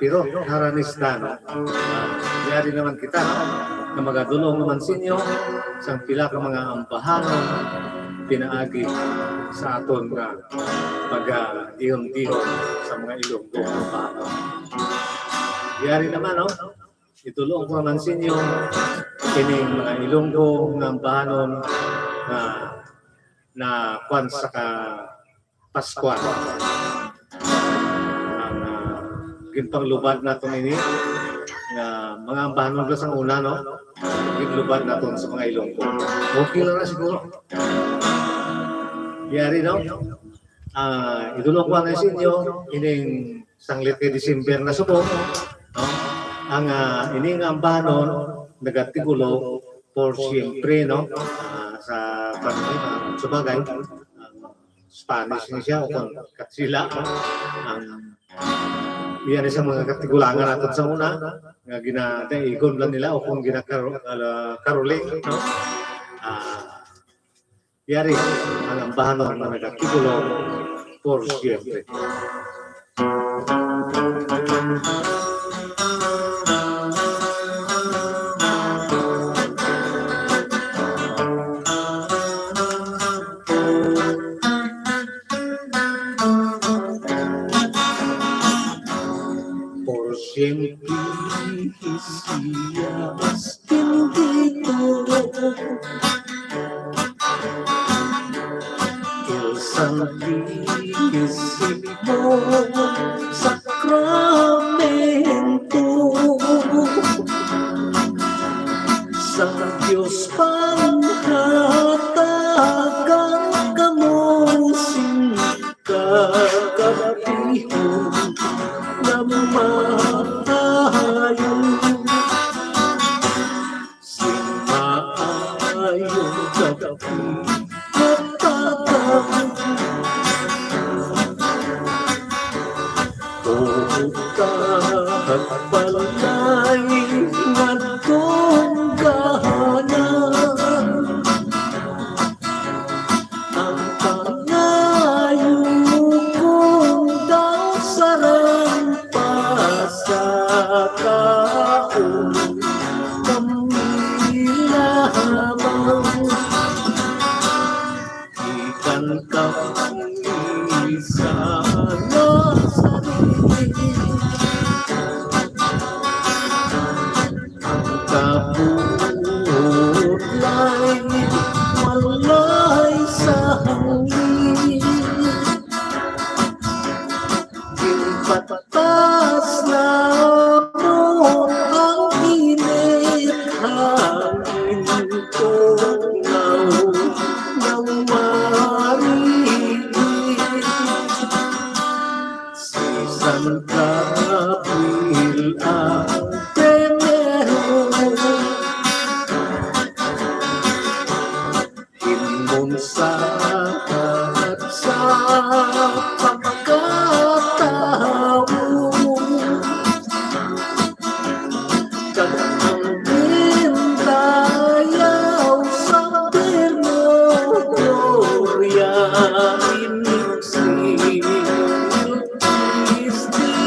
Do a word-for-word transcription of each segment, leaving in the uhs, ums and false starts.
Pero haranista, no? Yari naman kita, no? Nga magadulong naman sa inyo sang pila ka mga ambahanon pinaagi sa aton nga pag-ihon-ihon sa mga Ilonggo nga ambahanon. Yari naman, no? Itulong ko naman sa inyo kining mga Ilonggo nga ambahanon nga na kwan sa ka Pascual. Ang, ah, ginpanglubad naton ini nga mga ambahanon ra sang una, no? Ginlubad naton sa mga Ilonggo. Okay lang na siguro. Yari, no? Ah, idulong ko na sa inyo, ining sanglit kay December na subong, no? Ang, ah, ini nga ambahanon, nagatigulo, por siempre, no? Ah, sa, sa bagay, ang Spanish ni siya o kon Katsila, no? Ang iya ni sa mga katigulangan naton sa una nga ginadaigon lang nila o kung ginakaro-, ala-, karoling, no? Ah, yari ang ambahanon nga nagatigulo por siempre. Por siempre siya bendito. El Santísimo Sacramento. Sa Dios panghatagan kamo sing kakabihon nga maayo. Sing maayong gab-i, hatagan. Tuhod kag balay nga tungganan. Ang pangayo kong daw sarang pasakaon kami lamang. Gikan kami sa Nazaret. Ang kabudlay walay sanglit. Ginpatas namon ang init hangin, tungaw nga marigit. Si San Gabriel ang primero. Ingon sa sa pagkatawo, kag ang gindayaw sa terno, Gloria in excelsis Deo.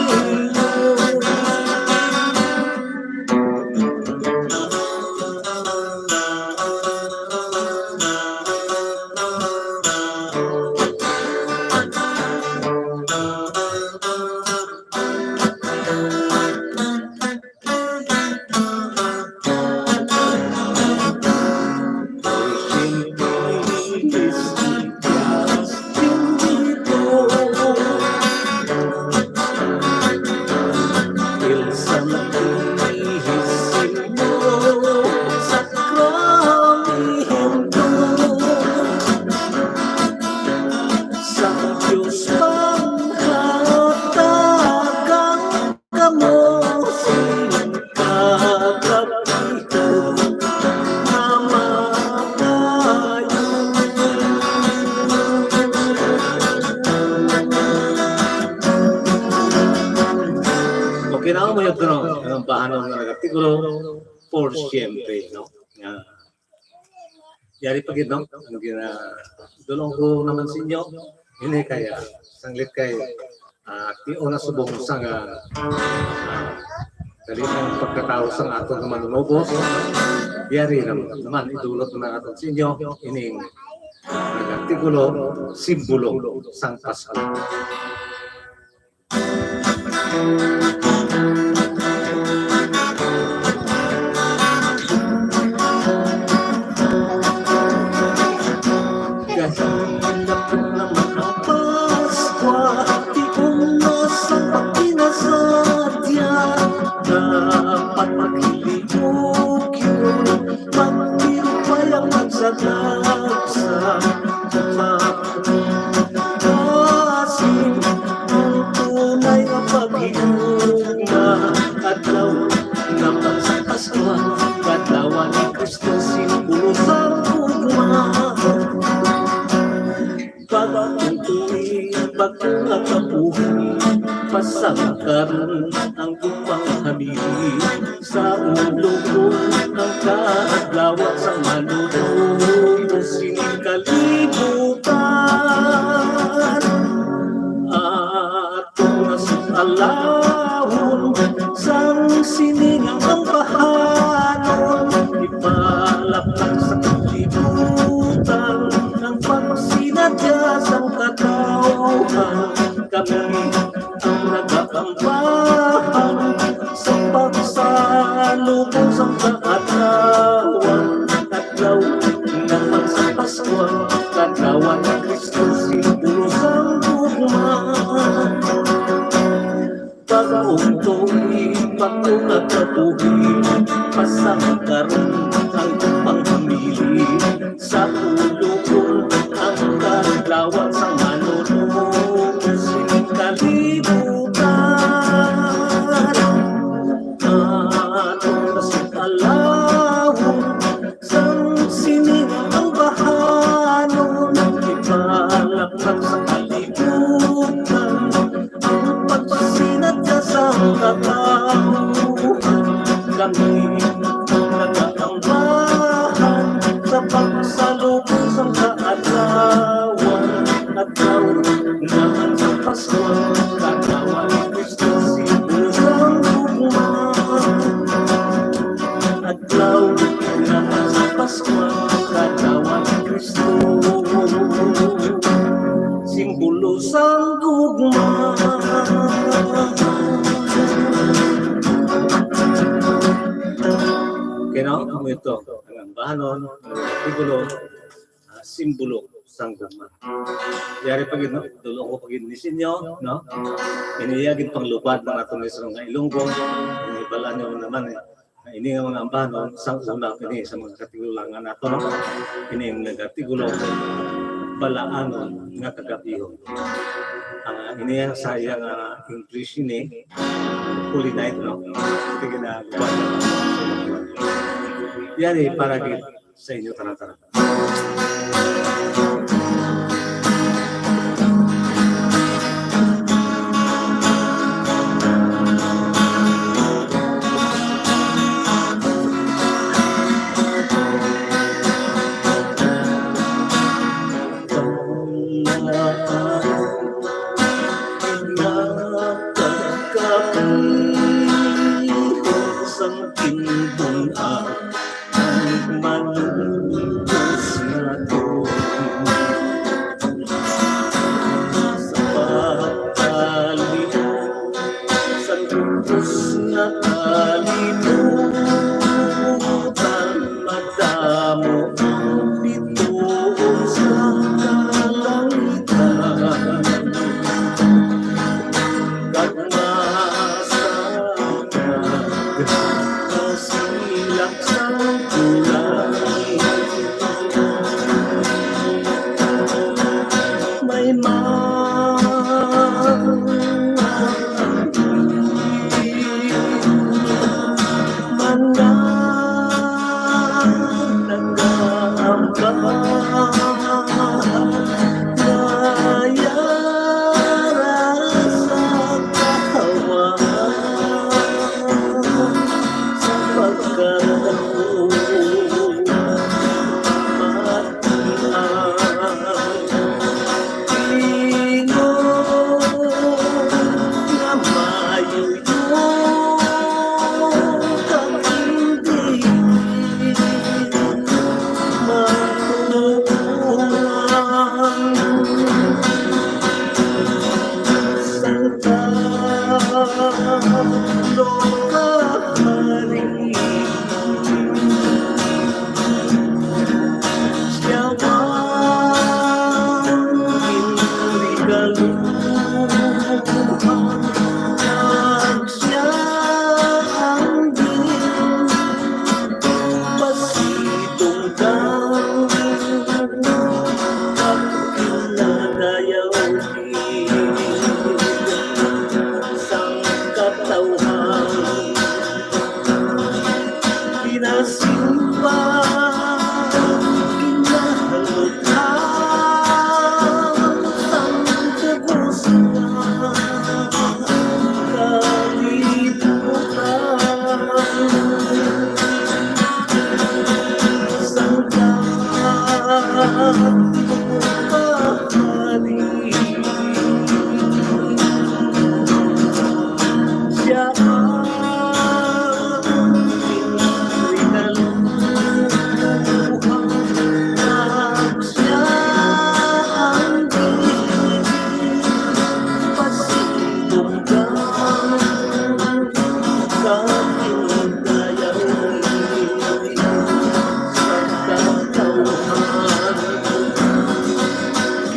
Sa Dios panghatagan kamo sing kakabihon nga maayo. Okay na, amo yun, no? Ang ambahanon nga nagatigulo, por siempre, no? Nga, yari pa gid, no? Ang gina-, dulong ko naman sa inyo, ini kaya, sanglit kay Ah, tion na subong sang, ah, ah, dali ang pagkatawo sang aton nga manunubos. Yari nam-, naman, idulot na naton sa inyo ining, ah, artikulo, simbolo sang Pasko. Kahinap naman ang Paskwa, di umno sa pagkinasadya. Dapat maghilibog yun, magtirupay ang magsagabsa. Basin ang tunay nga paghigugma, adlaw naman sa Paskwa, kadlawan ni Kristo, simbolo sang gugma. Bagong tuig, bag-o nga kabuhi, pasangkaron ang gugmang hamili. Sa ulo ko ang kaadlawan sa manunubos sining kalibutan. Aton nga sud-alahon sang sini nga ambahanon, ipalapag sa kalibutan ang pagsinadya sang katawhan. Kami ang nagaambahan sa pagsalubong sang kaadlawan, adlaw naman sa Paskwa, kadlawan ni Kristo, simbolo sang gugma. Bagong tuig, bag-o nga kabuhi, pasangkaron ang panghamili. Sa pulong ang kadlawan sang manunubos sining kalibutan. Aton nga sud-alahon sang sini nga ambahanon, ipalapag sa kalibutan ang pagsinadya sang katawhan. Kami ang nagaambahan sa pagsalubong sang kaadlawan, adlaw naman sa Paskwa, kadlawan ni Kristo, simbolo sang gugma. Adlaw naman sa Paskwa, kadlawan ni Kristo, simbolo sang gugma. Okay, no? Amo ito ang ambahanon, ang artikulo, ah, simbolo sang gugma. Yari pa gid, no? Dulo ko pa gid ni sinyo, no? Iniya gid panglubad ng aton mismo nga Ilonggo. Ang ibala nyo naman, eh. Ini nga mga ambahanon, sang una kini sa mga katigulangan nato, no? Ini ang nag-artikulo, balaanon nga kagabihon. Ang, ini ang sa iya nga English ini, Holy Night, no? Sige na, yari para gid sa inyo tanan-tanan. Sang timbun-an ang manunubos naton. Sa pagkalihok sang ubos nga kalibutan, madamo ang bituon sa kalangitan. Kag masagad sa silak sang tulay. May mga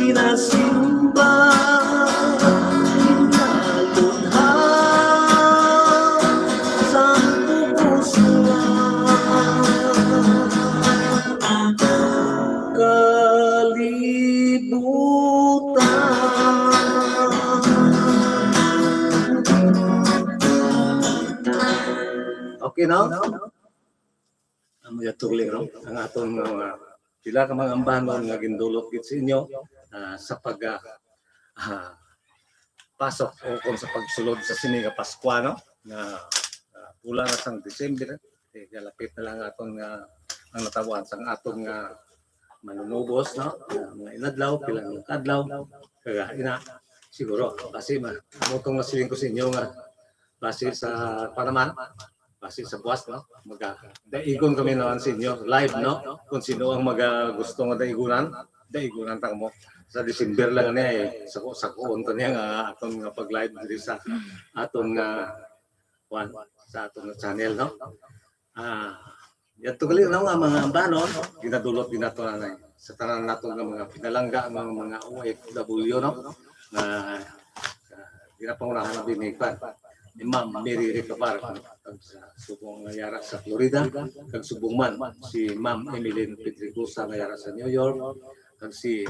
Ginasimba, ginalughan sang pugos nga kalibutan. Okay, no? Amo ya tuling, no? Ang aton nga mga pila ka mga ambanon nga gindulot gid sa inyo, ah, sa pag, ah, ah, pasok o kung sa pagsulod sa sini nga Paskwa, no? Nga, ah, bulan na sang December, eh, kalapit na lang aton nga ang natabuan sang aton nga manunubos, no? Nga mga inadlaw, pila nga adlaw, kag ina, siguro, basi ma-, amo tong masiling ko sa inyo nga basi sa panaman, basi sa buwas, no? Maga-, daigon kami naman sa inyo, live, no? Kung sino ang maga-, gusto nga daigunan, daigunan ta mo. Sa December lang ni, eh, sako-sakoon ta niya nga aton nga pag-live diri sa aton nga, kuwan, sa aton nga channel, no? Ah, yadto gali na nga mga ambanon, ginadulot ginato na sa tanan nato nga mga pinalangga, mga, mga O F W, no? Nga, ah, ginapangunahan na din ni, ni Ma'am Mary Recabar, kag sa subong nga yara sa Florida, kag subong man si Ma'am Emeline Pedregosa nga yara sa New York, kag si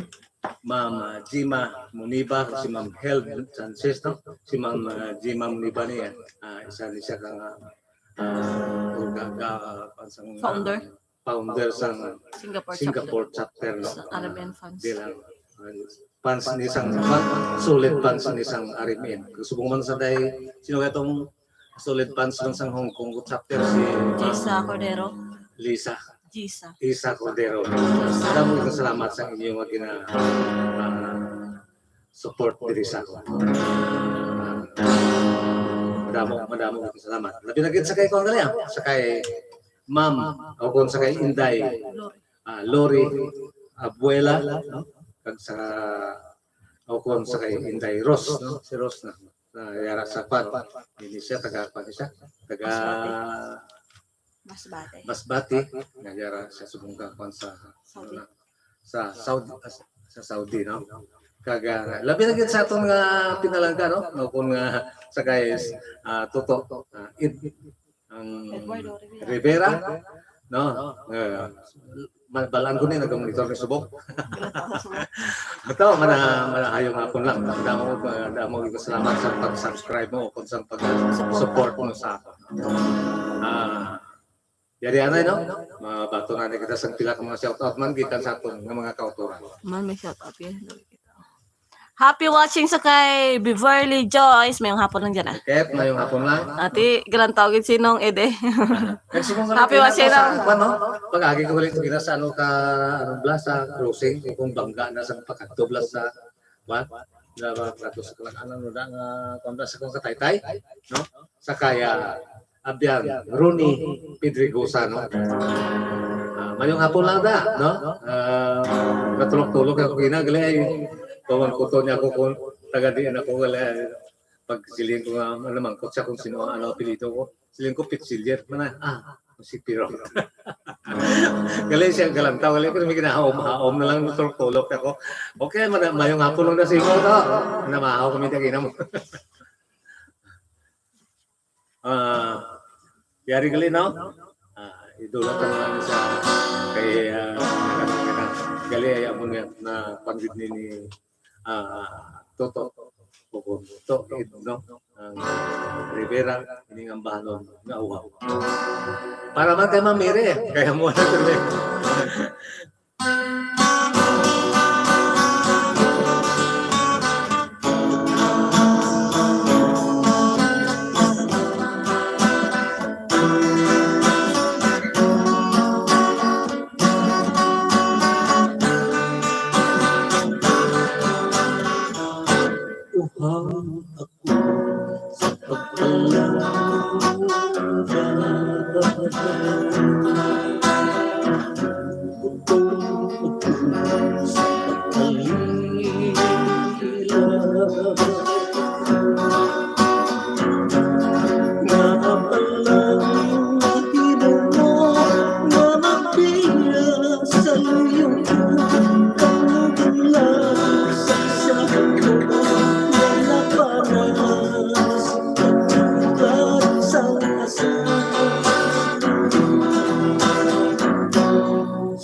Ma'am, ah, Jima Muniba, kag si Ma'am Hel Sanchez, no? Si Ma'am, ah, Jima Muniba ni, ah, isa ni siya ka nga, ah, orga-, ka, ah, pansang, ah, Founder. founder sang Singapore Singapore chapter, no? Sa Arabian fans. Bilang, ah, fans ni sang, fan, solid fans ni sang R M N. Subong man sa day, sino kaya tong solid fans man sang Hong Kong chapter? Si Jisa Cordero. Lisa. Jisa. Isa Cordero. Madamo nga salamat sa inyo nga gina-, ah, support diri sa ako. Madamo, madamo nga salamat. Labi na gid sa kay, kuwan gali, ah, sa kay Ma'am, o kung sa kay Inday, ah, Lori, Abuela, no? Kag sa, o kung sa kay Inday Ros, no? Si Ros na. Ah, yara sa kwan. Hindi siya, taga kwan siya. Taga Masbate. Masbate. Nga yara sa subong ka kwan sa, Saudi. Ano na, sa Saudi, sa Saudi, no? Kag, ah, labi na gid sa aton nga pinalangga, no? No, kung nga sa kay, ah, Toto, ah, Ed-, ang Eduardo Rivera. Rivera, no? Eh, ma-, balaan ko ni nagamonitor ni subok. Ito, mana-, manahayong hapon lang. Damo, damo ko salamat sa pag-subscribe mo o kung sa pag-support mo sa ako. Ah, yari anay, no? Mabato na ni kita sa pila ka mga shout out man gikan sa aton nga mga kautoran. Man, may shout out yan. Happy watching sa kay Beverly Joyce. Mayong hapon lang dyan, ah. Ket, mayong hapon lang. Ati, galantaw gid sinong ede. Happy watching sa lang. Kwan, no? Pag-agi ko ulit, gina sa ano ka, ano, bla, sa crossing, kung bangga na sa pagkadto, bla, sa, what? Bla, bla, bla, sa kalang, ano, no, da, nga, kung bla, sa kung kataytay, no? Sa kaya, Abyan, Ronnie Pedregosa, no? Ah, mayong hapon lang da, no? Ah, natulog-tulog ako gina, gali ay, pamangkuton niya ako kung taga diin ako, gali ay, pag siling ko nga, ano, mangkot siya kung sino ang, ano, apelyido ko. Siling ko, Pitsilyer, mana, ah, si Piro. Gali siya galantaw, gali, pero may ginahaom-haom na lang, natulog-tulog ako. Okay, mana-, mayong hapon lang da sa imo to. Namahaw kami, tagina mo. Ah, yari gali, no? Ah, idulot na lang sa kay, ah, gali ay amo nga na panggid ni, ni, ah, Toto. Toto, no? Ang Rivera, ining ambahanon nga uhaw. Para man kay Ma'am Mary, kaya mo na tuloy. Uhaw ako sa pagkalang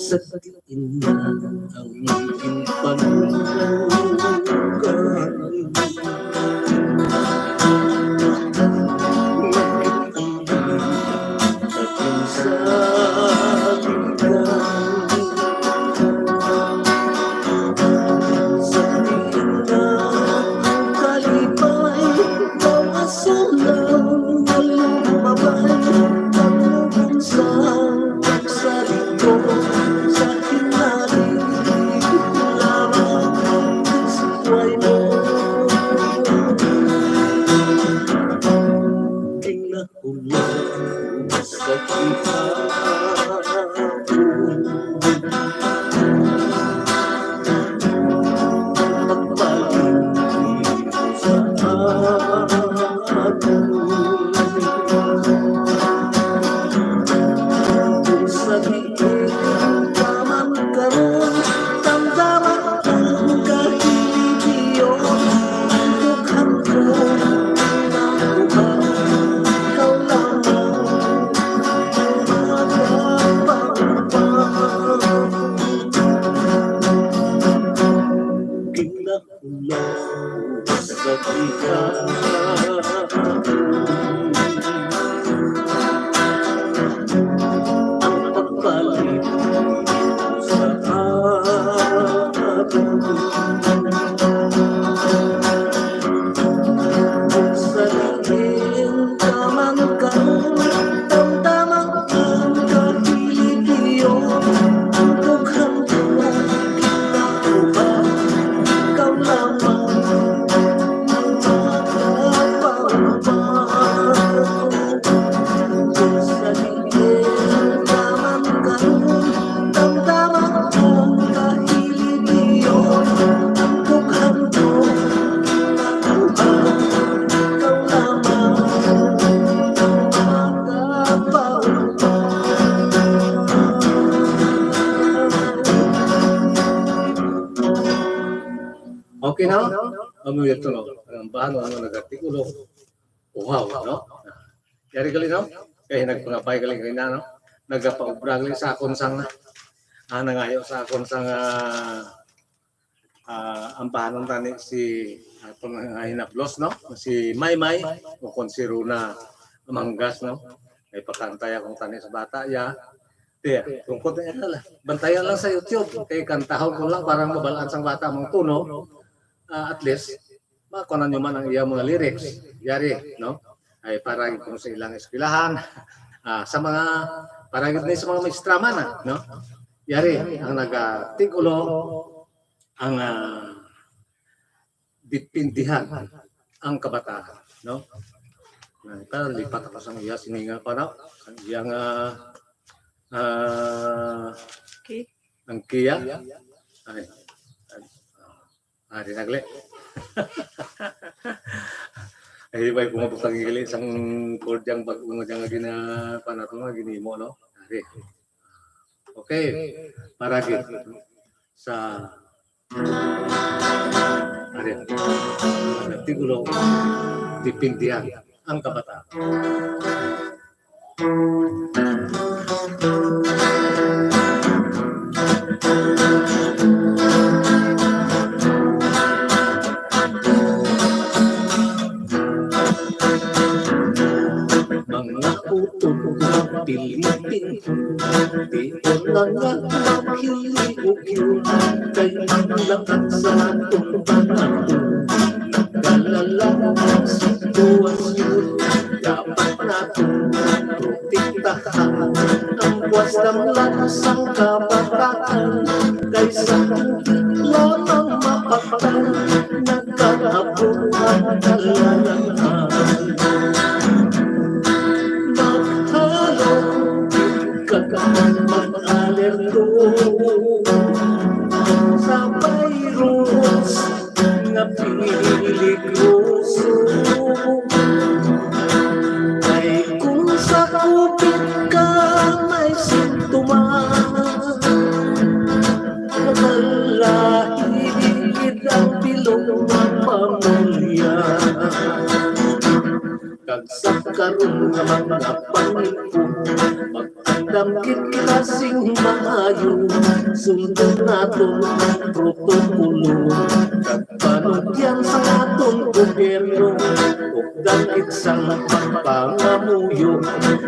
Sa inyo ang iyong panulukan. Nagkita sa likan. Sa tingin na kalipay, mga sulaw na lumabay, ang lubong sa Sa likod, sa kinalig lamang sa buhay mo. Kinahulog sa kita. Pagbalik sa aton. Sa diin ka man karon, damdama ang kahilition. Dughan ko ang uban, ikaw lamang ang makapauban. Kinahanglan sa kita. Ang pagpalit sa aton. Sa diin ka man karon, damdama ang kahilition. Ang dughan ko ang kinauban, ikaw lamang ang makapauban. Sa diin ka man karon, damdama ang kahilition. Ang dughan ko ang kinauban, ikaw lamang ang makapauban. Okay na? Ano ito, no? Ang bahan, ano, nag-artikulo. Uhaw, no? Yari gali, no? Kay nagpangabay gali gali na, no? Nagapaubra gali sa akon sang, ah, nangayo sa akon sang, ah, ah, ang bahanon tani si aton nga hinablos, no? Si Maymay o kon si Rona Mangas, no? Ay pakantay akong tani sa bata, ya. Tiya, tungkod na yan, ala. Bantayan lang sa YouTube. Kay kantahon ko lang, parang mabalaan sang bata mong tono. Ah, at least, makuha nyo man ang iya mga lyrics. Yari, no? Ay para gid kung sa ilang eskwelahan, ah, sa mga, para gid ni sa mga maestra man, ah, no? Yari, ang nagtigulo, ang, ah, dipindihan ang kabataan, no? Ay, ta, lipat ako sang iya sininga pa na, ang iya nga, ah, Okay. Ang kiya. Ay, ay, ah, di nagli. Ay, bay, kung mabutang gali sang chord yang bag-o nga dyan nga gina-, panato nga ginimo, no? Ari. Okay. Para gid sa, ari. Nagtigulo, dipindihan ang kabataan. Mga utod nga Pilipin, di ko na nga maghiliog yun, kay ang lakat sa atong panahon, nagkalala ang sitwasyon. Dapat naton protektahan ang buwas damlag sang kabataan, kay sa tubig lamang mapaktan, nagkaabot ang kalalangan. Karon nga mga pangilpon, mag-andam gid kita sing maayo. Sundon naton protokolo, kag panugyan sa aton gobyerno. Updan gid sang pagpangamuyo,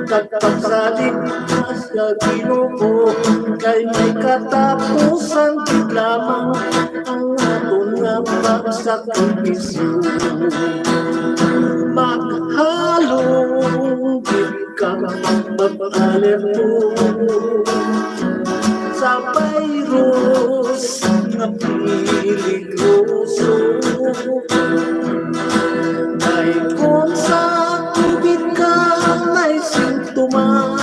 kag pagsalig sa Ginoo, kay may katapusan gid lamang ang aton nga pagsakripisyo. Maghalong gid kag mag-alerto sa virus nga peligroso. Kay kung sa COVID ka may simptomas,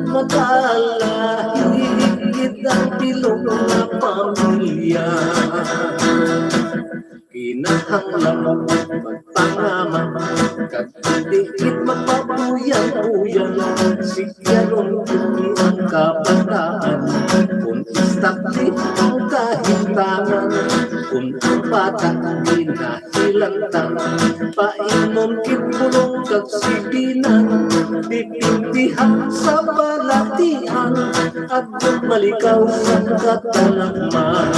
magalahi gid ang bilog nga pamilya. Kinahanglan magpangaman kag dili gid magpabuyan-buyan. Sigyaron kini ang kabataan, kung istaklit ang kahimtangan, kung ang bata ginahilantan, painom gid bulong kag sibinan, dipindihan sa balatian, agod malikaw sa katalakman.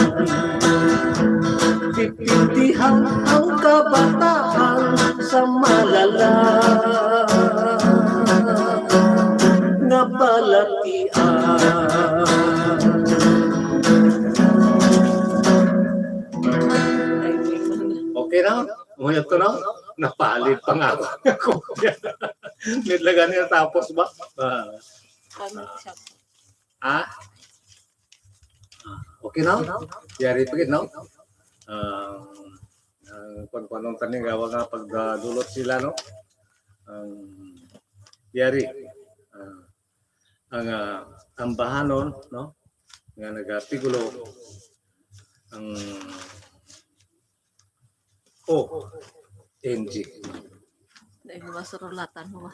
Dipindihan ang kabataan sa malala nga balatian. Okay na? Umuyo to na? Napalid pa nga ako. Nitlagan niya tapos ba? Ah. Ano siya? Ah? Ah, okay na? Yari pa gid, no? Ah, ang pagpanong taning gawa nga pagdulot sila, no? Ang yari, ah, ang, ah, ambahanon, no? Nga nag-artikulo ang O M G. Dahil masurulatan mo ba?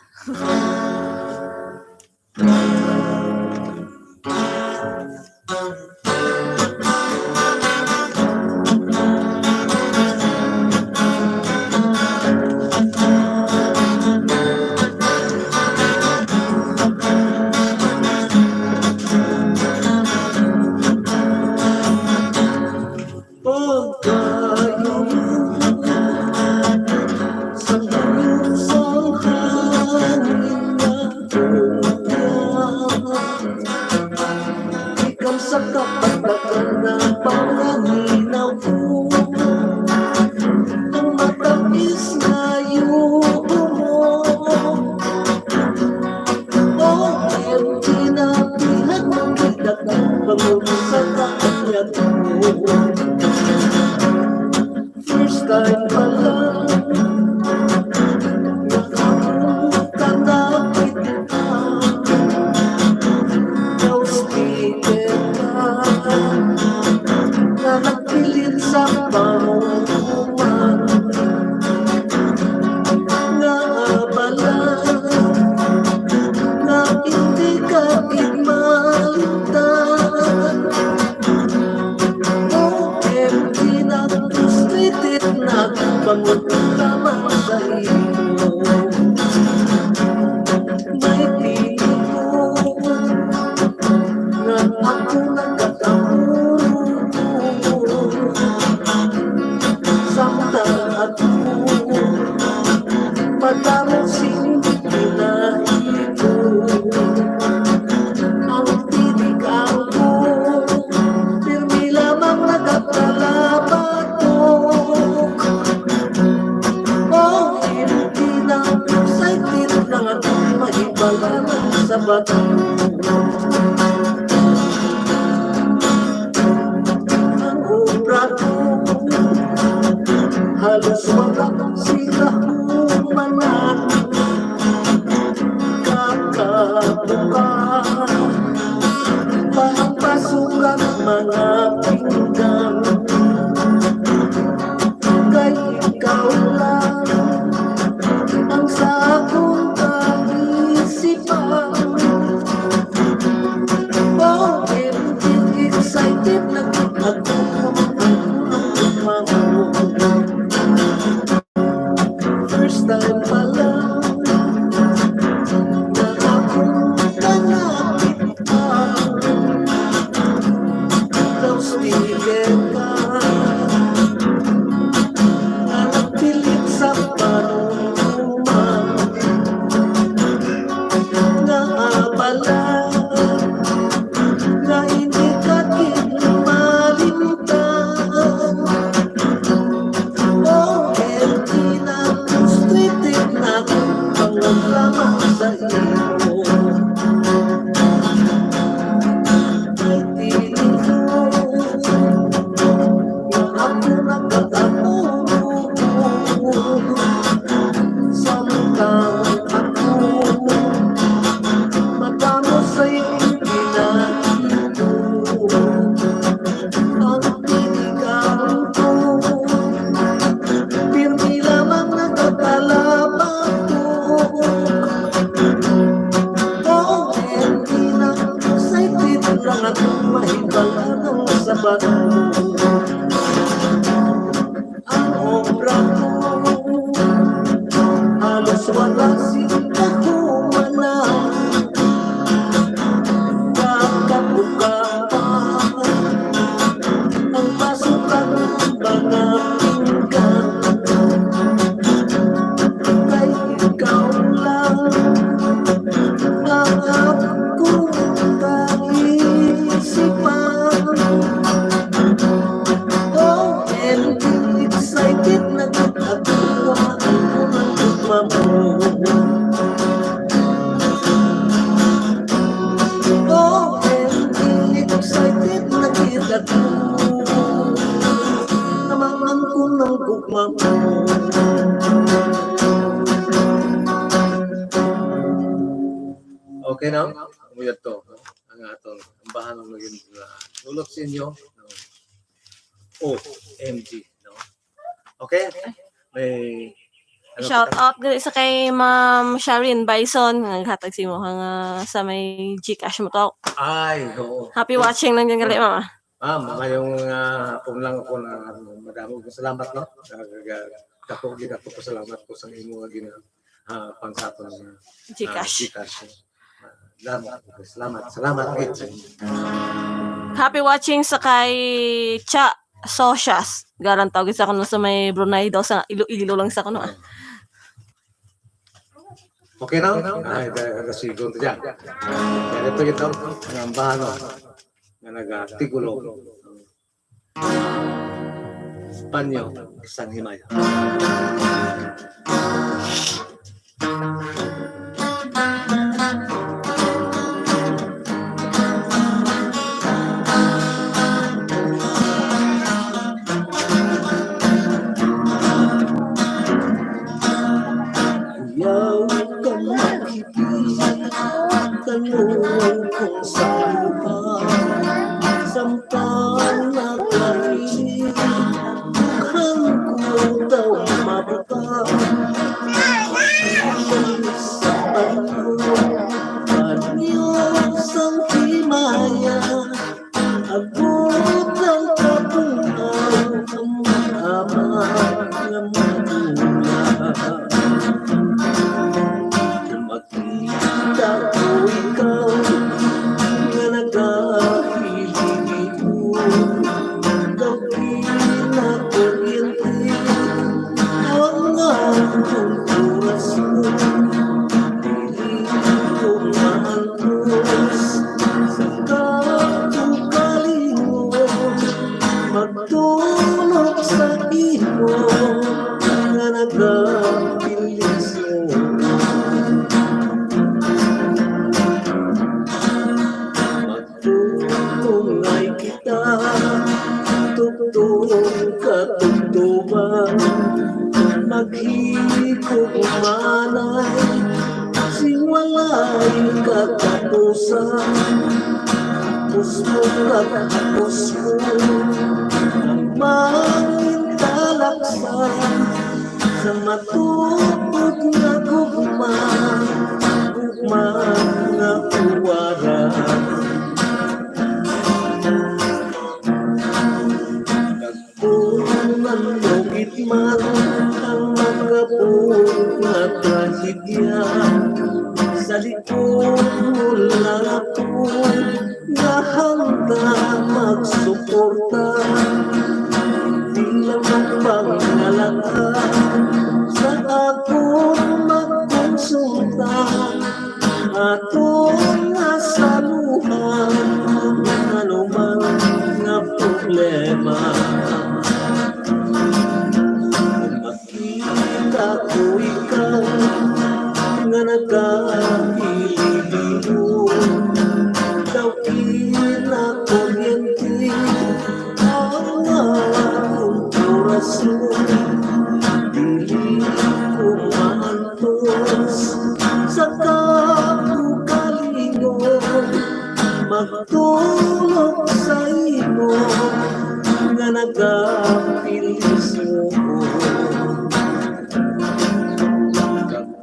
Pagkayo sa lusang hangin nga buwan. Ikaw sa kapagtagan nga pangaminaw ko. Ang matamis nga yuho mo. O M G, nabihan mo kita kang bangon sa kanyang tuo. First time pa lang, nakabuka na kita. Daw sticker ka, na nagpilit sa pangumuman. Nga abala, nga hindi ka gid malimtan. O M G, na frustrated na, bangon lamang sa imo. May tingin ko nga ako nagkataon. Samtang ako madamo sing pinahimo. Ang tinig ako pirmi lamang nagapalabatok. O M G, na excited lang ako mahibalanan sa bato. Ang obra ko, halos wala sila humanan. Kakabuka pa ang pasukan mga pinggan. Kay ikaw lang ang sa akong kaisipan. lamang sa imo. Ay, tinuod nga ako nagkatapos. Samtang ako madamo sa iyong ginahimo. Ang tinigang ko, pirmi lamang nagkakalaban ko. O M G na, excited lang ako, mahibal-an ang sabat ko. Ang obra ko, halos wala sing kahumanan. Kakabuka pa ang pasukan ng mga pinggan. Kay ikaw lang ang akong kaisipan. O M G, excited na gid ako, ang unang gugma mo. O M G, excited na gid ako, naman ang unang gugma mo. Okay na? Muyat to, no? Ang aton, ang bahan ng naging, uh, nulot sa inyo, no? O M G, no? Okay? May, ano Shout pa? Out diri sa kay Ma'am Sharon Bison, nga naghatag sa imo nga sa may GCash mo to. Ay, oo. Happy watching lang din gali, ma'am. Ah, mayong, ah, hapon lang ako na, ano, madamo nga salamat, no? Nag-, dako gid ako pasalamat ko sa imo nga gina-, ah, pang sa aton nga, ah, GCash. GCash. Ah, salamat, salamat, salamat gid sa inyo. Happy watching sa kay Cha Socias. Garan tawag sa kuno sa may Brunei daw, sa Iloilo lang sa kuno, ah. Okay na? Ay, da-, da-, sigon to dyan. Ganito ito, ang ambahan, no? Nga nagatigulo. Panyo, isang himaya. Ayaw ka makipi, tanong kung saan ka. Samtang nagkari, dughan ko daw mabuta. Sa panyo, panyo sang himaya. Abot ang kabuang, amang nga mga tula. Makita ko ikaw nga nagahiling-hiling, daw pinakuryente ang akong kurasyon. Dili ko maantos sa katukalingon, magtulog sa imo nga nagabilis. Tungay kita, tugtong katugtuban, maghigugmanay sing walay katapusan. Puspo kag puspo ang mangin talaksan. Sa matupod nga gugma, gugma nga uwaran. Kung manugit man ang makabog nga trahedya, sa likod mo lang ako nga handa magsuporta. Di lang magpangalata sa akon magkonsulta. Aton nga saluhan ang anuman nga problema. Kita ko ikaw nga Nagahilibilo daw kinakuryente ang akon korason. Dili ko maantos sa kaugalingon, magtulog sa imo nga nagapilis mo.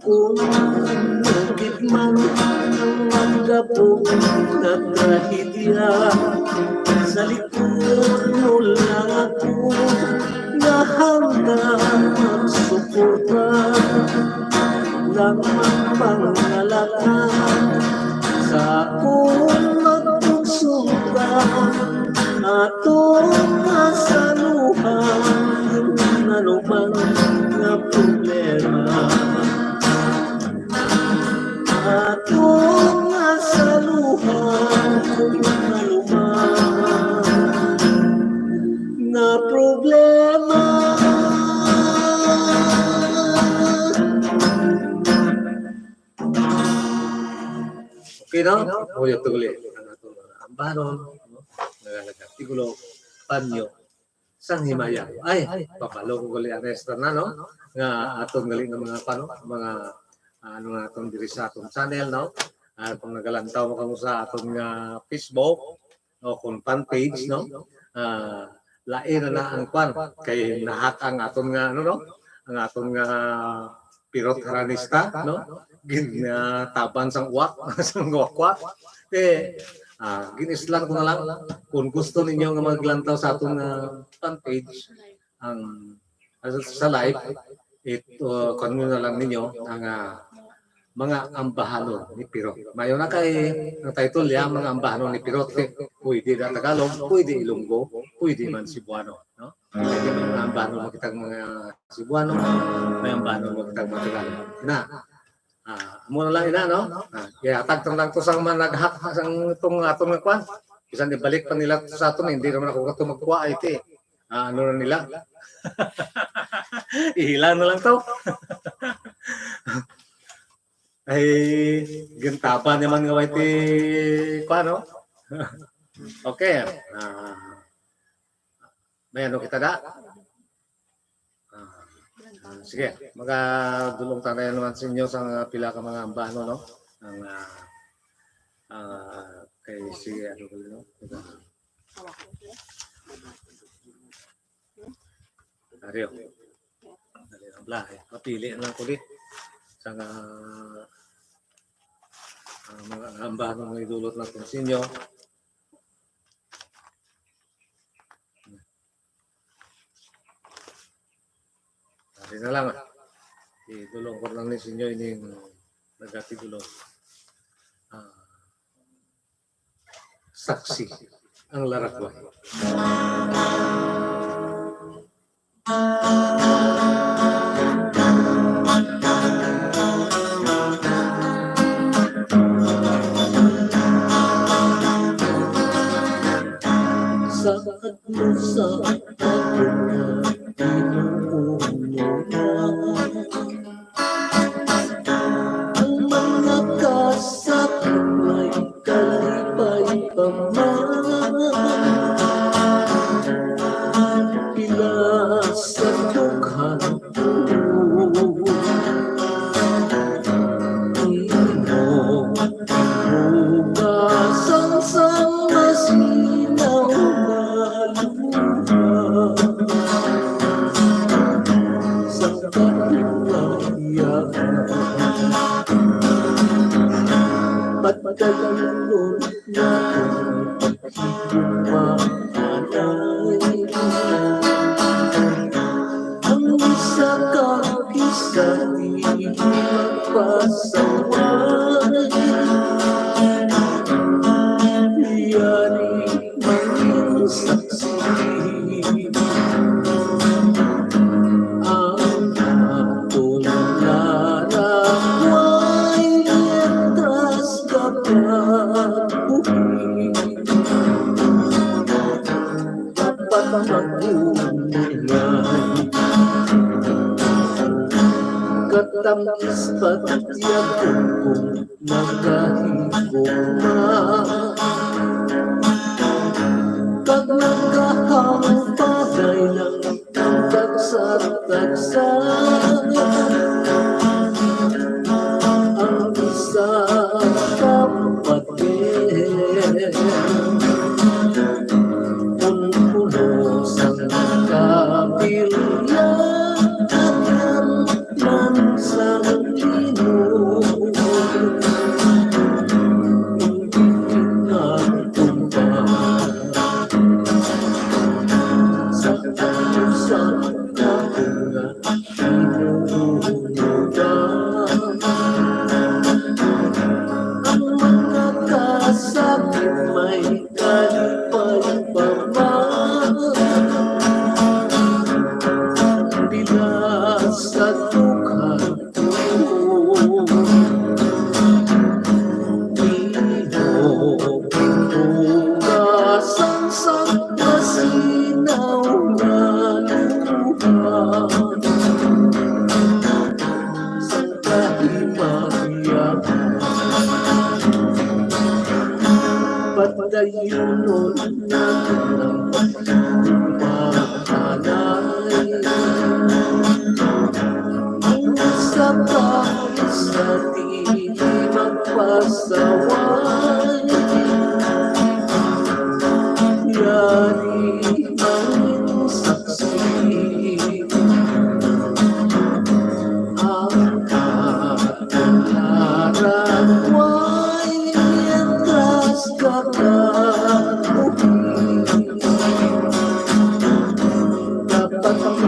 Kung ano gid man ang magabog nga trahedya, sa likod mo lang ako nga handa magsuporta. Lamang pangalagad sa akong magkonsulta, atong masaluhan ang anuman nga problema. Atong masaluhan ang anuman nga problema. Okay, no? Ulit, ulit. Ang atong mga ambanon, no? Nga nag-artikulo, panyo, sang himaya. Ay, papalo ko gali ang extra na, no? Nga aton gali nga mga, pano, mga, ah, ano nga aton diri sa aton channel, no? Ah, kung nagalantaw mo kamo sa aton nga Facebook, o kung fan page, no? Ah, lain na na ang kwan, kay nahak ang aton nga, ano, no? Ang aton nga pirot haranista, no? Gin, ah, taban sang uwak, sang wakwak. Eh, ah, gin-islan ko na lang. Kung gusto ninyo nga maglantaw sa aton nga fan page, ang, ah, sa live, it, uh, kung ano na lang ninyo ang, ah, mga ambahanon ni Pirot. Mayo na kay ang title niya, mga ambahanon ni Pirot. Pwede na Tagalog, pwede Ilonggo, pwede man Cebuano, no? Pwede man mga ambahanon mo kitang mga Cebuano, may ambahanon mo kitang mga Tagalog. Na, ah, amo na lang ina, no? Ah, ihatag tong lang to sang mga nag-hack sang itong atong nga kwan. Bisan ibalik pa nila to sa aton, hindi naman ako kato magkuha, ay, ti. Ah, ano na nila? Ihila na lang to. Ay, gintaban naman nga way ti, kuha, no? Okay. Ah, may ano kita da? Ah, ah, sige, magadulong ta na naman sa inyo sa mga pila ka mga ambahanon, no? Ang, ah, ah, kay si, ano ko, no? Dario. Dario, bla, eh. Mapili na lang ko di. Sa nga, ah, mga ambahanon nga idulot naton sa inyo. Ari na lang, ah. Idulong ko lang ni sa inyo ining nagatigulo. Ah, Saksi ang Laragway. Sa mo sa akon nga hinuon mo na. Ang mga kasakit may kalipay pa man. Pila sa dughan ko. Imo Hugasan sang masinaw nga luha. Sa kaliwayaan. Pagkaliwayaan. Ang isa ka isa di magpasaway. Yari mangin saksi. Ang atong laragway mientras ka pa buhi. Tamis pati ang kungkong nagahigugma, kag nagahangpaday lang ang tagsa-tagsa. Ang isa ka pader, kun puno sang kabilya, agyan man sang linog. Hindi na tumba sa usa ka bunga. Ang mga kasakit may kalipay pa man. Dila sa dughan ko, imo bugas ang masinaw nga luha. Sa kahimayahan, patayunon naton ang pagpapalay. Ang isa pa isa di magpasaway. Yari ang saksi. Ang aton harap way mientras kakabuhi. Dapat ang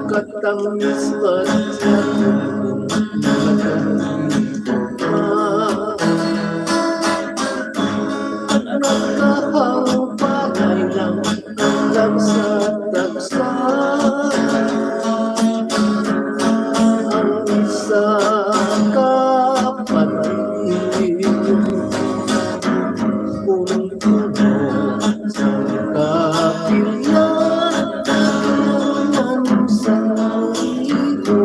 katamis pa sa nagkahangpagay lang. Tagsa-tagsa ang isa ka panig. Kung puno sang kapilya, man sa imo.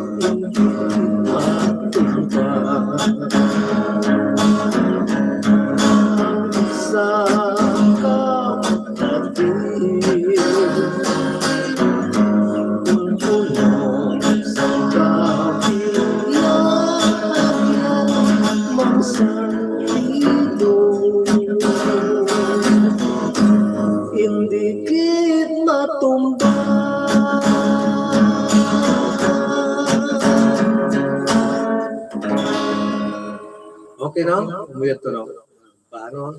Hindi matumba sa kapatid. Kung puno sa kapilya, man sa imo. Hindi gid matumba. Okay, no? Umuyat to, no? Paano?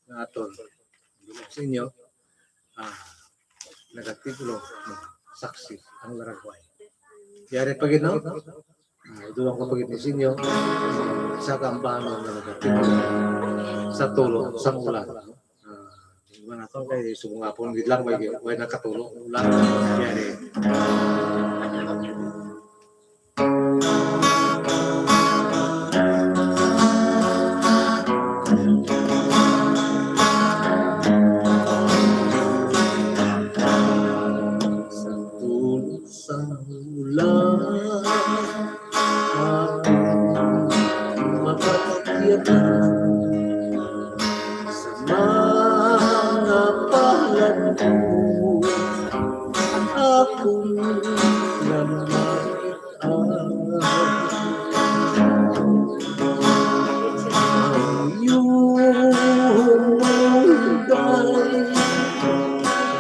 Nga aton. Sa inyo, ah, nagatitulo, Saksi ang Laragway. Yari pa gid, no? Ah, duwang ko pa gid ni sa inyo, sa kaambahan nga nagatitulo, Sa Tulo sang Ulan. Ah, iwan nato kay subong hapon gid lang, way, way nakatulo, ulan. Yari. Sa tulo sang ulan, akon mapatiyakan. Sa mga palad ko, akon nga makit-an. Ang iyong munday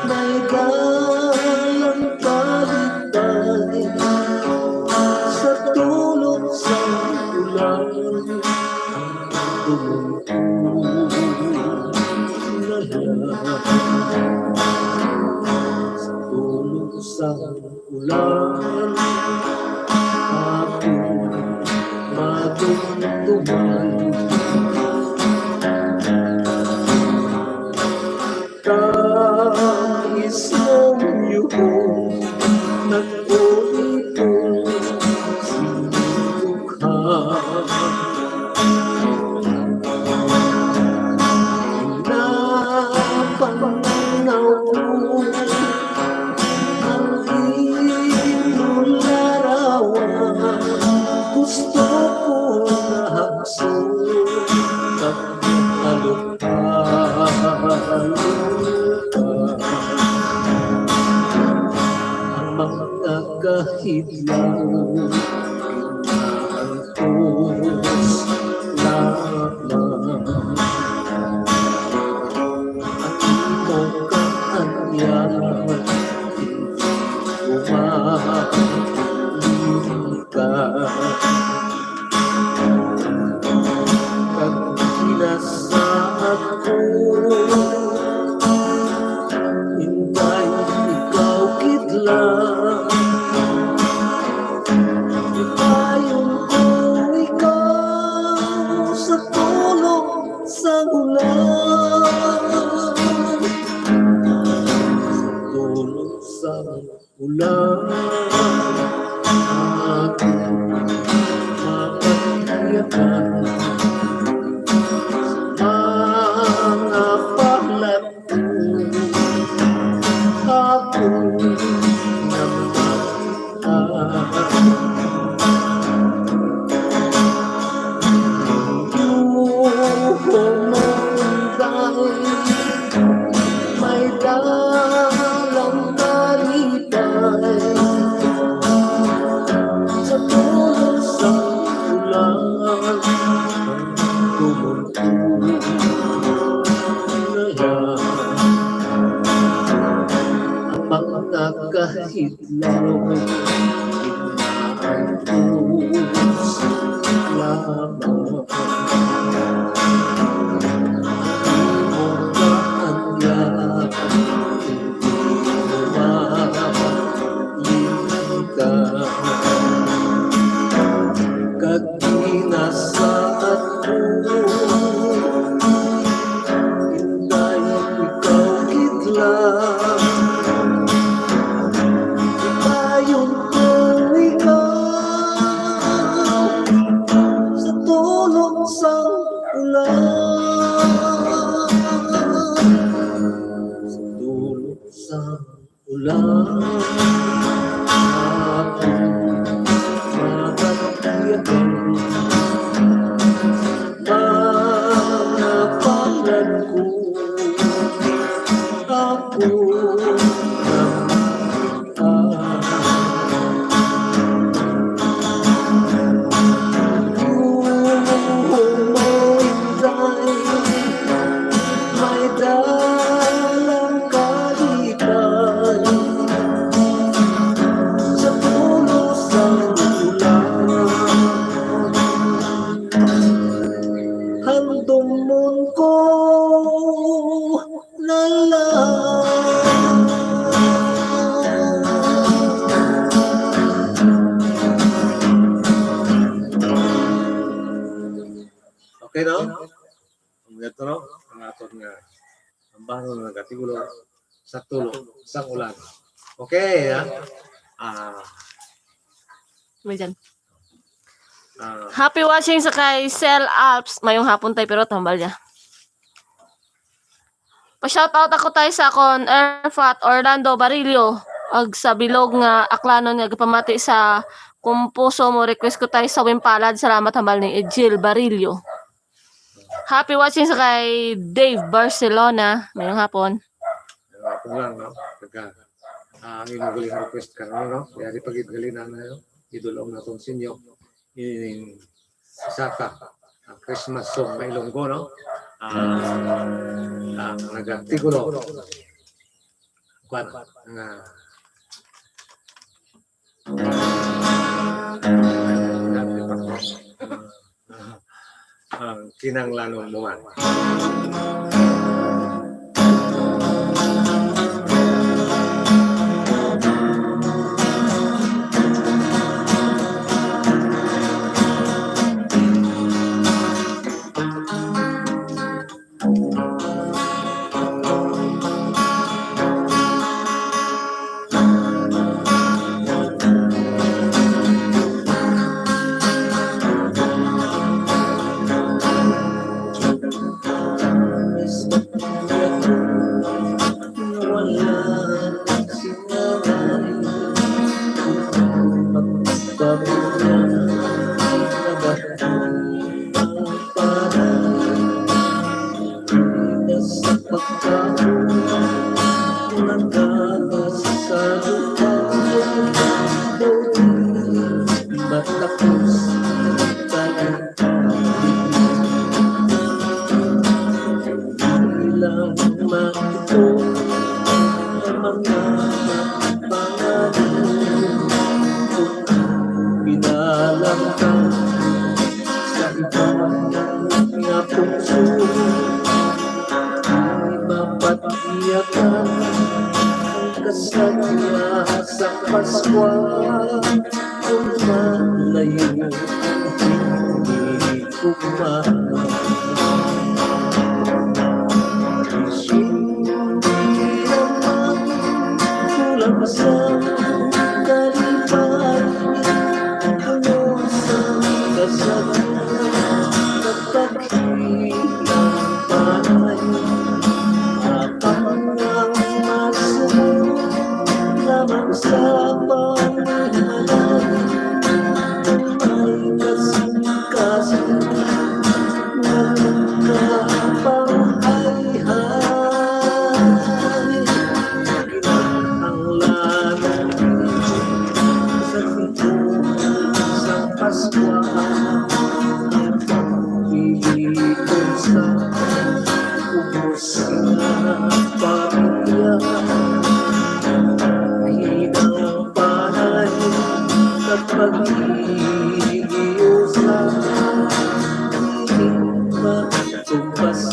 may dalang kalipay sa tulo sang ulan. Tumungkol na lang sa tulo sang ulan, akon madumduman. Tamis mong yuhong nag-ulipong sinugha. Napang Kahidlaw, inaantos lamang ang imo kaanyaan, hindi ko malimtan. Kag ginasaad ko, Inday, ikaw gid lang. Ipayon ko ikaw sa tulog sang ulan. Sa tulog sang ulan, akong mapatiyakan. Mga palad ko, akong namata. Ang dugo mo, Inday, may dalang kalipay. Sa tulog sang ulan, ang tumultulo na yan. Ang mga kahidlaw, inaantos lamang. Kag ginasaad ko, Inday, ikaw gid lang. Ipayon ko ikaw sa tulog sang ulan. Sa tulog sang ulan, akong mapatiyakan. Mga palad ko, akong namata. May dalang kalipay sa tulog sang ulan. Handumon ko na lang. Okay, no? Ang ito, no? Ang aton nga, ang bahon nga nagkatigulo sa tulog sang ulan. Okay, ha? Ah, May dyan. Ah, Happy watching sa kay Sel Alps. Mayong hapon, tay, pero tambal niya. Pa-shoutout ako, tay, sa akon Erfat Orlando Barillo, ag sa bilog nga aklanon nga gapamati sa kumpuso mo. Request ko, tay, sa Wimpalad. Salamat, hambal ni Ejil Barillo. Happy watching sa kay Dave Barcelona. Mayong hapon. Mayong hapon lang, no? Pagka, ah, ang imong galing request ka, no, no? Kaya di pag gali na, no? Idol, ang natong sinyo. Ining isa ka, ah, Christmas song nga Ilonggo, no? Ah, ah, ang nag-artikulo. Kwan, nga, ah, ang kinahanglanon mo man. Sa Paskwa, kung malayo, hindi ko maisip. Kulang sa kalipay, ano sa kasal, kapag hinang panay, ang masuko lamang sa paghimalay, may kasing-kasing nagkapanghay-hay. Kinahanglan sa tungkol sa Paskwa, ang pagpili ko sa ubos nga pamilya. Hinang panay sa paghihiusa, hindi pa Tumbas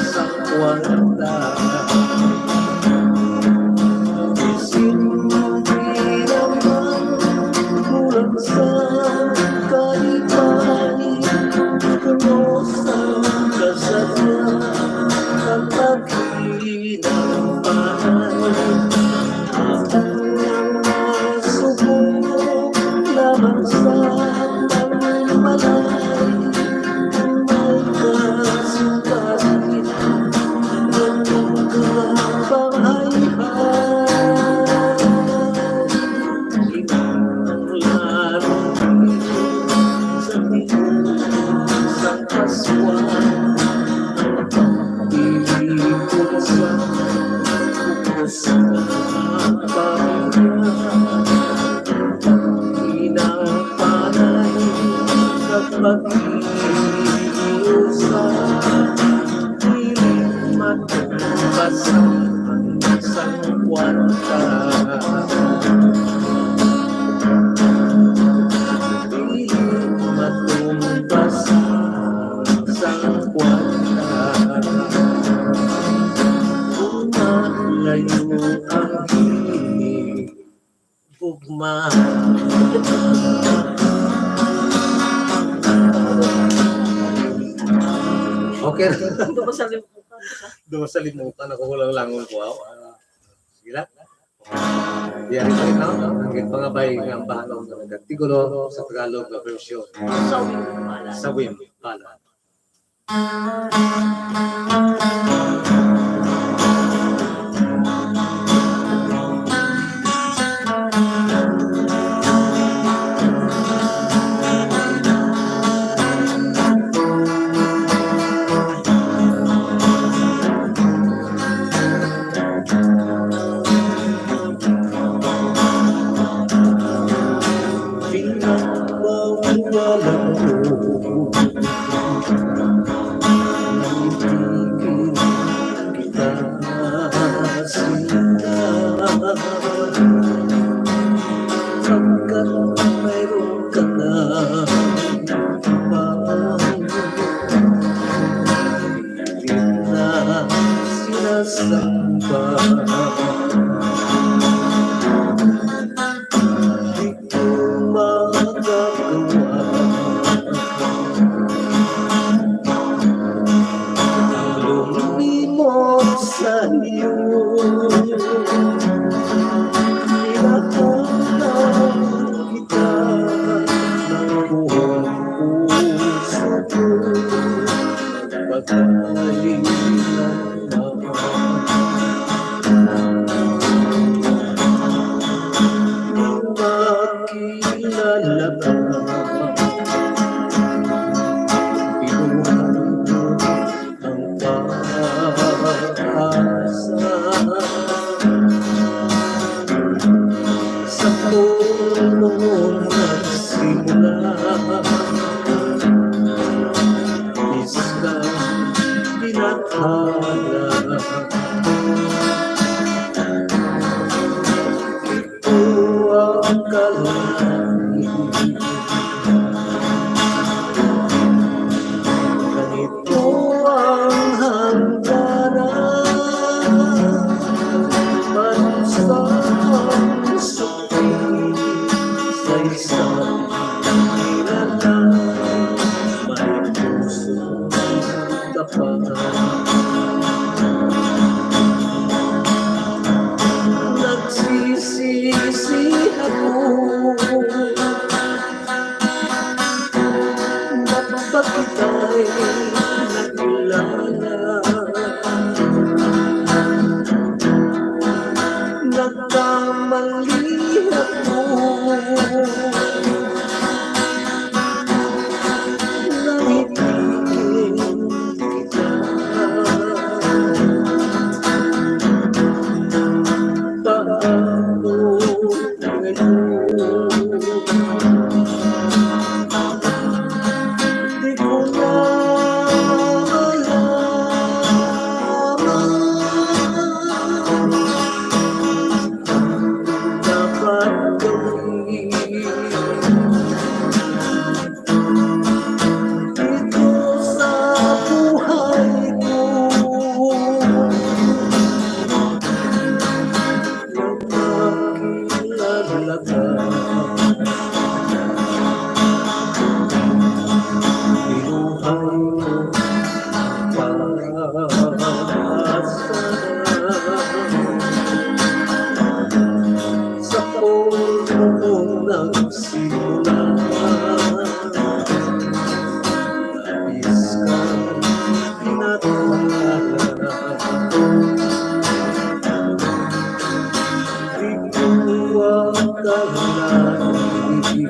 sa kwarta. Isin di naman kulang sa kalipay, kuno sa kasadya, kapag hinang panay. Ang mga suko lamang sa pagmalay, may kasing-kasing nagkapanghay-hay. Ang larong sa tiyan sa Paskwa, ang pagpili ko sa ubos nga pamilya. Hinang panay sa paghihiusa, dili matumbas ang sang kwarta. Dili matumbas ang sang kwarta. Kung malayo ang hinigugma. Okay. Ito ko sa limutan. Doon sa limutan ako, walang langon ko, ah. Sige lang. Yari pa rin, no? Ang pangabay nga bahanon nga nagkatigulo sa Tagalog nga version. Sa Wimpala. Sa Wimpala. Pinagwawala ko, naitigil kita sinta. Pagkat mayroon ka na ibang na sinasamba. Di ko magagawa ang lumimot sa iyo. Pinakita ng buong puso ko. Pagkain ng mga makilala ka, binuhay ko ang pag-asa. Sa puno nagsimula, isla pinathala. Ito ang kalayo. Ganito ang hangganan. Panusa ang Malihat mo, nangitigin kita. Paano ngayon? Di ko na malaman. Dapat gawin dito sa buhay ko. Nang makilala ka, binuhay ko pag-asa. Sa puno kong nagsimula, labis kang pinatawag. Di ko akalain na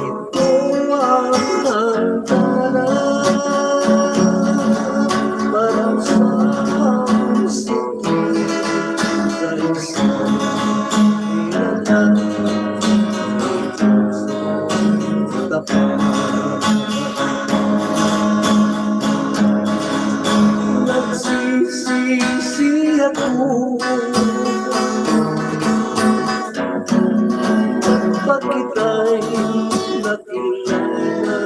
ito ang hangganan para sa isip sa isang ilalang tapat. Nagsisisi ako pag kita'y nakilala.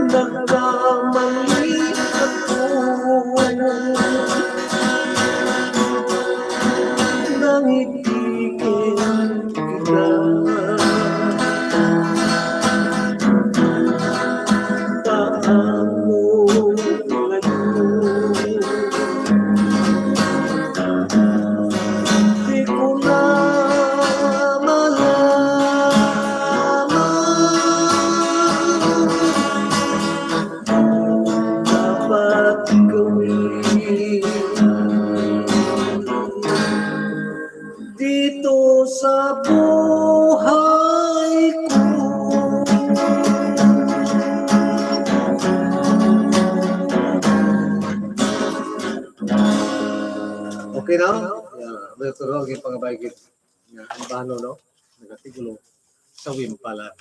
Nagkamali ako. Nangitigin kita. Paano ngayon? Di ko na malaman. Dapat gawin dito sa buhay ko. Okay na? Yeah, may tulog yung pangabaygit. Yeah, ang bano, no? Nagatigulo sa wimpala.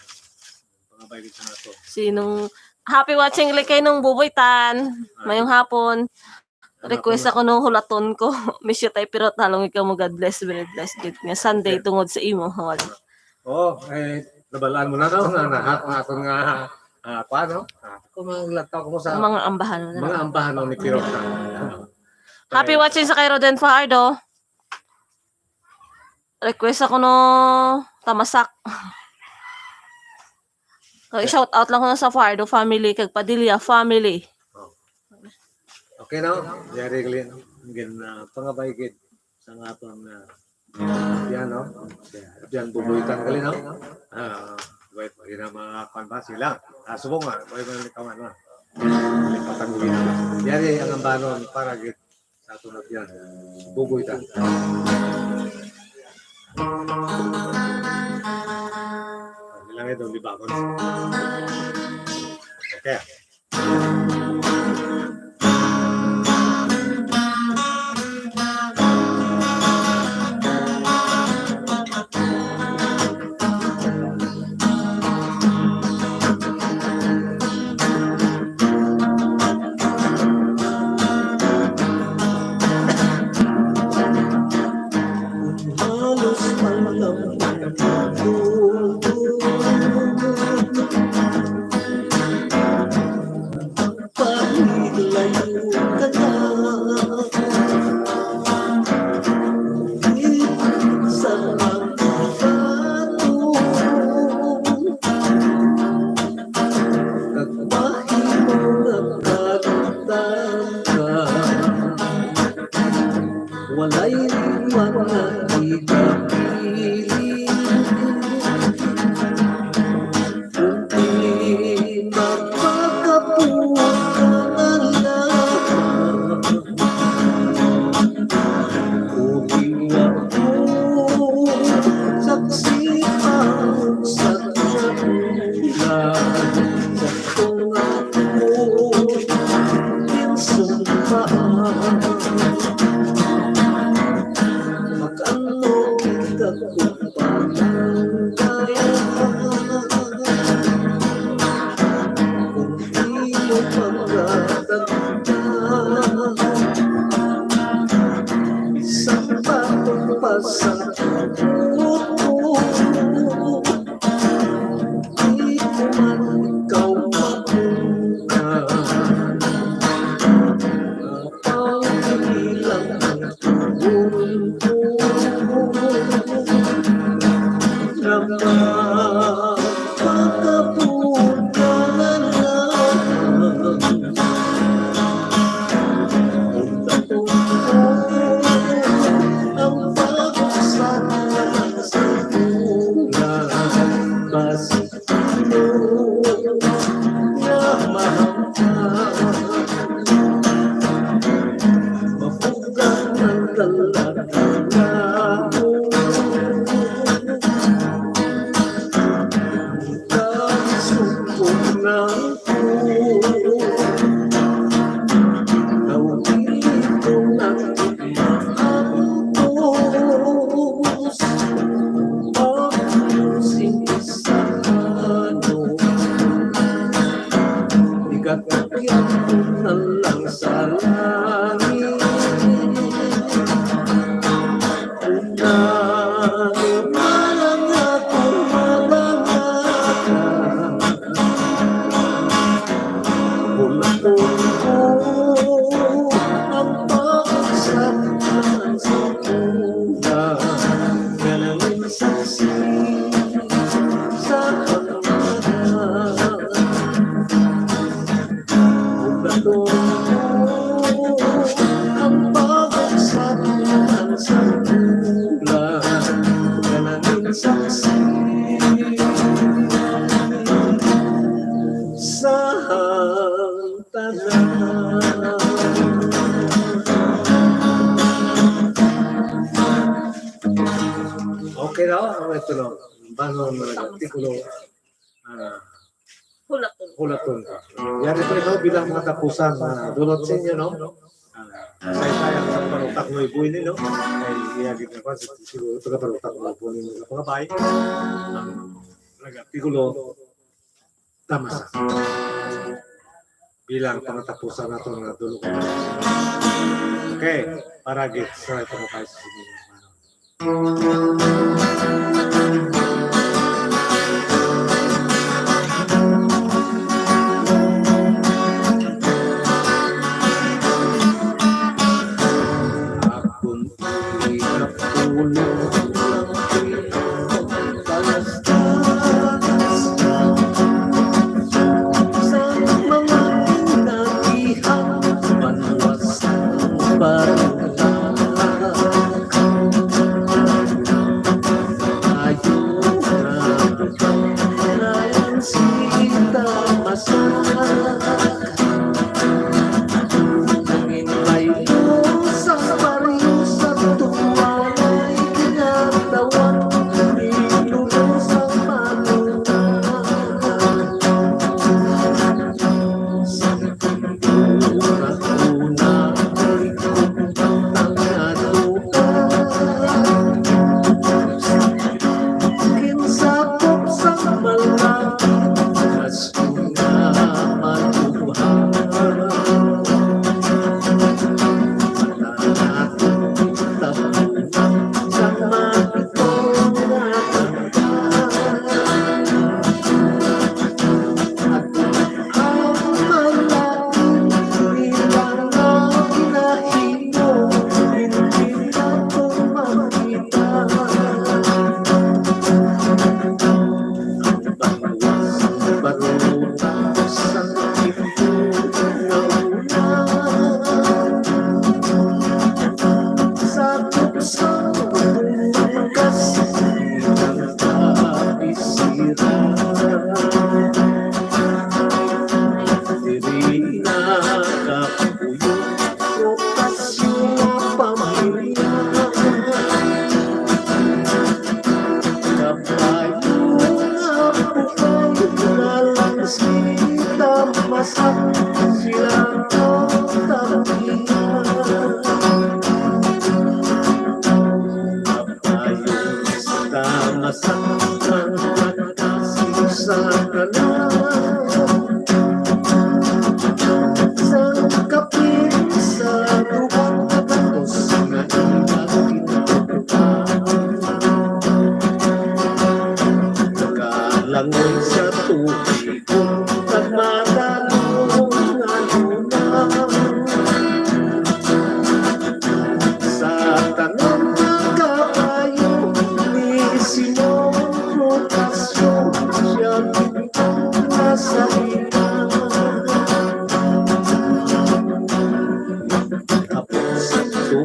Pangabaygit sa nato. Sinong happy watching, like, kay nung Buboy Tan. Ah. Mayong hapon. Ano Request ako nung hulaton ko. Miss you, Tay Pirot. Halong ikaw mo. God bless, very blessed gid nga Sunday Yeah. tungod sa imo. Hawad. Oh, eh, nabalaan mo na, no? Na, na, na, aton nga, ah, pa, no? Ah, kung mga lagtaw ko sa Ang mga ambahan na. mga ambahan ni Pirot. Ah. Happy Eh, watching sa kay Roden Fajardo. Request ako no tamasak. So, shout out lang ko na sa Fajardo family, kag Padilla family. Oh. Okay, no? Yari gali, no? Again, uh, pangabay gid sa nga aton, uh, yan, no? Yan, Buboy Tan gali, no? Ah, wait, yun ang mga kwan ba sila? Ah, subong nga, wait, may kawan, no? Lipatan mo yun. Yari ang ambanon para gid sa aton abyan. Buboy Tan. Nilang ito, libakon. Okay. Halos alam ng mundo. Paglayo ka na, sa mga bato, kag mahimo nga kalimtan ka. Walay liwat nga ikapili. Kung di makakabuot ka nga Sumpa, mag-ano kita kung pananggayan? Kung di mo pagkatanda, sa pagpasakot ko, di ko man ikaw makuha. Ang ilang tugon ko, napakapagkalangan. Ang pag-usap sa bulan, mas nga mahamtang. Mabugang ang dala-dala ko. Kalisugod na ako. Nauli ko na maubos. Ang sing sa ano. Igatagyan ko na lang sa langit. Kung ano man ang akong malangakan, bulaton ko ang pagsaktan sa bulan. Kanang saksi sa pagmamahal. Bulaton ko ang pagkasaktan sa bulan, kanang saksi sa tanan. Okay na, oh, ito na. Bago ang mga artikulo, ah, Hulaton. Hulaton ka. Yari pa ito bilang mga tapusan, ah, dulot sa inyo, no? Ah, say-sayan sa parutak mo ibuin, no? Ay, iyagit na pa, siguro ito ka parutak mo ibuin, mga pangabay. Ang nag-artikulo, tama sa. Bilang pangatapusan nato nga dulot. Okay, para gid sa pangabay sa inyo.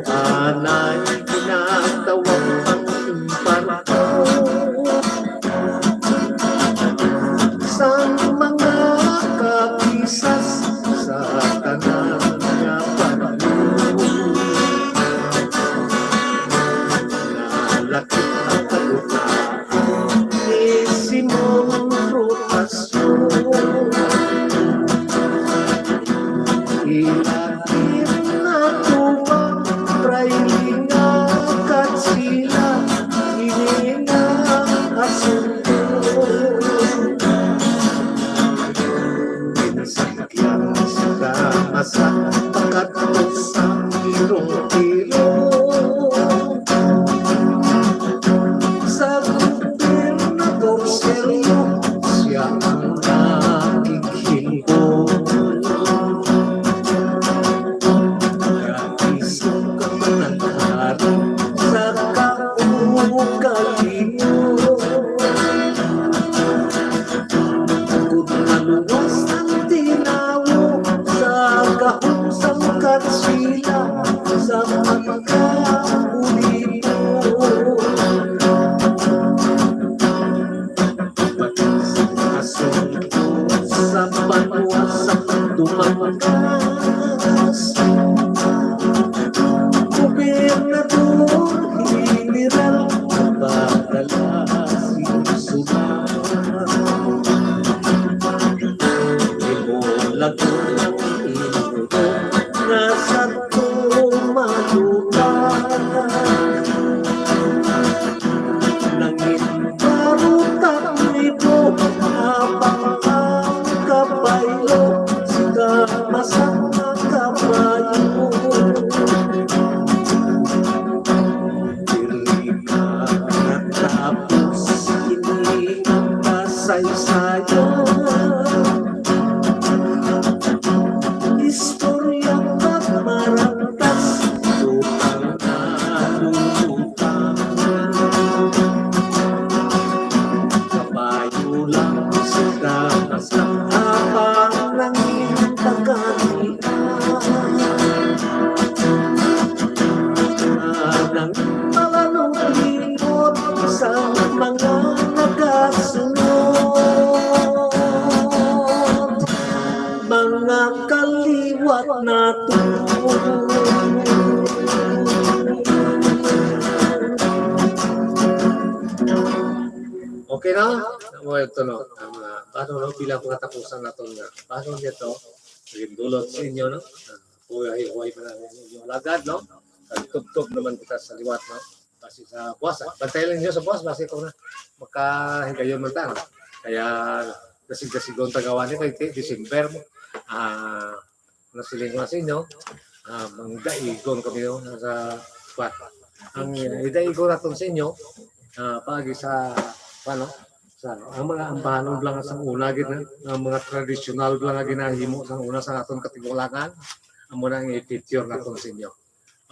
Anay ginatawag pang imparto sang mga kakisas sa tanan nga panahon. Nalakip ang kadutaan ni Simon Rotasyon. Ilagim na tubang, Fraile nga Katsila, ini nga asunto. Ginsakyat sa masa, pakadto sa tirong-tiro. Sa Gobernador Sergio, siya ang nakikinto. Isog ka mananghari sa kaugalingon. Kung maluwas ang tinawo sa gahom sang Katsila, sa pagkaulipon. Asunto sa banwa sa Dumangas. Gobernador General, padala sing sulat. Imo lagot ang inuno nga sa tumalupa. Nangin baruta ang libo, abang ang kabayo, sika masama kabayo. Diri ka natapos ini ang kasaysayan. Istorya kag marantas, utang na lulutang. Kabayo lang sa damas, abang nangin pagkanian. Anang malanong limot sa mga nagasunod. Mga kaliwat nato. Okay na? Amo ito, no? Ang, ah, paano, no? Bilang pangatapusan naton nga. Paano nito? Naging dulot sa inyo, no? Ah, huway-huway pa na rin yung alagad, no? Nagtugtog naman kita sa liwat, no? Kasi sa buwas, ah. Bantay lang niyo sa buwas, basi kung na makahigayon man ta, no? Kaya dasig-dasigon tagawan ni kay ti-, December mo. Ah, nasiling ko na sa inyo, ah, mangdaigon kami, no, sa, kwan. Ang, ah, idaigon naton sa inyo, ah, paagi sa, ano, sa, ang mga ambahanon lang sa una gid na, ang mga tradisyonal lang nga ginahimo sa una sa aton katigulangan, amo na ang i-feature naton sa inyo.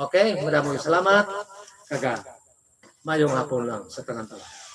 Okay, madamong salamat. Kaga, mayong hapon lang sa tanan-tanan.